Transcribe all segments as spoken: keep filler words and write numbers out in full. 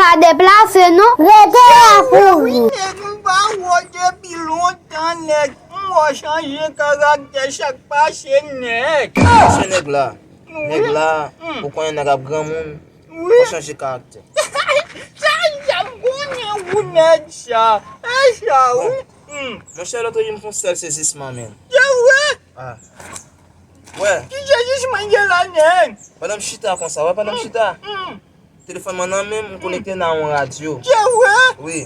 Pa deplase non, rete la pou ou. Nèg, m pa wè w depi lontan, nèg. M wè w chanje karaktè chak pase, nèg. Monchè, nèg la, nèg la, ou konnen nèg ap granmoun, fò chanje karaktè. Sa, sa m konnen ou nèg sa. E sa, wi. Monchè, lòt jou m fè yon sèl sezisman, menm. Se vre? Ah. Wè. Ki sezisman ye la, nèg? Pandan m chita konsa, wè, pandan m chita. Telefòn mwen nan men m, m konekte nan yon radyo. Se vre? Wi.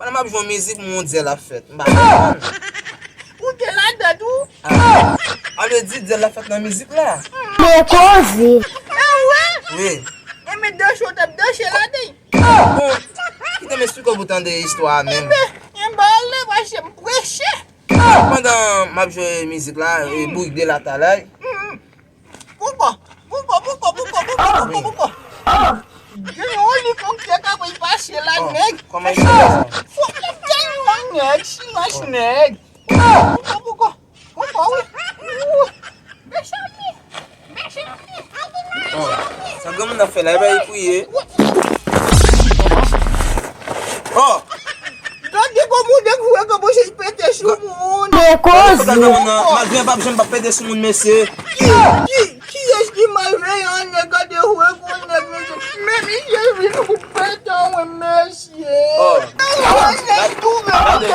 Pandan m ap jwe yon mizik, m wè yon dyèl ap fèt. M pa konprann. Ou te ladan tou? Ah. A vle di dyèl la fèt nan mizik la. Men koze. Ah, wè? Wi. E men danse w t ap danse ladan. Bon, kite m esplike w pou w tande istwa a menm. Enben, enben, ale, paske m preche. Pandan m ap jwe mizik la, e, bourik de la talay. Pouko, pouko, pouko, pouko, pouko, pouko, pouko. Gen yon elikoptè k ap pase la, nèg. Kòman e fè sa? Fò m tèlman nèg, silans nèg. Pouko, pouko, pouko, wi. Ou, mechami, mechami. Oh, sa granmoun nan fè la, e pa li kriye. Oh! Gade kòman nèg voye kòmanse pete sou moun. Men koze. Malveyan p ap janm p ap pete sou moun, mesye. Ki, ki, kiyès ki malveyan, nèg? Gade wè kon nèg, mesye. Men misye vin pou pete, wi, mesye. Oh. Gade, gade,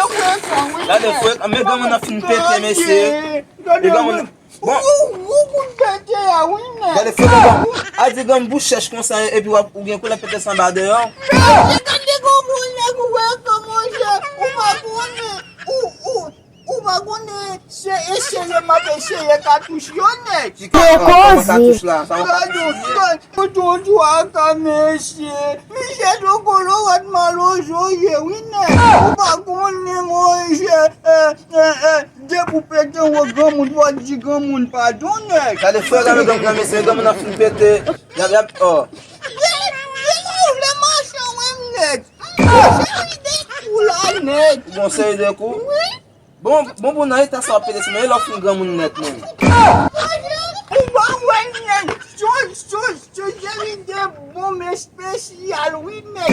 gade, frè, men granmoun nan fin pete, mesye. Gade, granmoun nan. Bon. Ou, ou, ou kout pete a, wi, men. Gade, frè, bon. A di granmoun bouch chèch konsa, epi w ap, ou gen koulè pete sanba deyò. Mesye, gade kòman nèg wè kòman je, ou pa konnen, ou, ou, ou pa konnen, se eseye m ap eseye katouch yo, nèg. Ki ka-, kòman katouch la? Sa w... Gade, gade, tonton Dwaka, mesye. Misye do kolo wòt malozo ye, wi, nèg. Ou pa konnen, monchè, eh, eh, eh, depi w pete wè granmoun, w ap di granmoun padon, nèg. Gade frè, gade granmoun nan, mesye, granmoun nan fin pete. Y ap, y ap, oh. Gen, gen lè w vle mache, wi, nèg. Gon seri de kou la, nèg. Gon seri de kou? Wi. Bon, bon, bon, nan eta sa w ap pete sou mwen, e lè w fin granmoun nèt menm. Ou pa wè nèg, son, son, son seri de bonm espesyal, wi, nèg.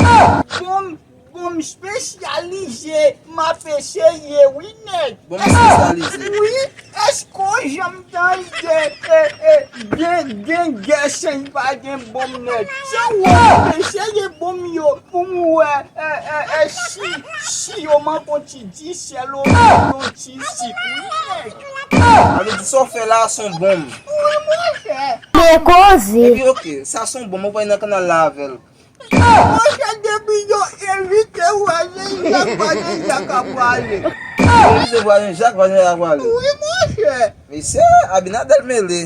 Bonm, bonm espesyalize, m ap eseye, wi, nèg. Bonm espesyalize. Wi, èske w janm tande, e, e, gen, gen gè san pa gen bonm, nèg? Se w ap eseye bonm yo pou m wè, e, e, e, si, si yo manke w ti disèl oubyen yon ti sik, wi, nèg. A vle di sa w fè la a se yon bonm. Wi, monchè. Men koze. Epi, oke, sa se yon bonm, ou pral nan kanal la avè l. Monchè, depi yo envite vwazen Jak, vwazen Jak ap prale. Envite vwazen Jak, vwazen Jak ap prale. Wi, monchè. Mesye, Abinader mele.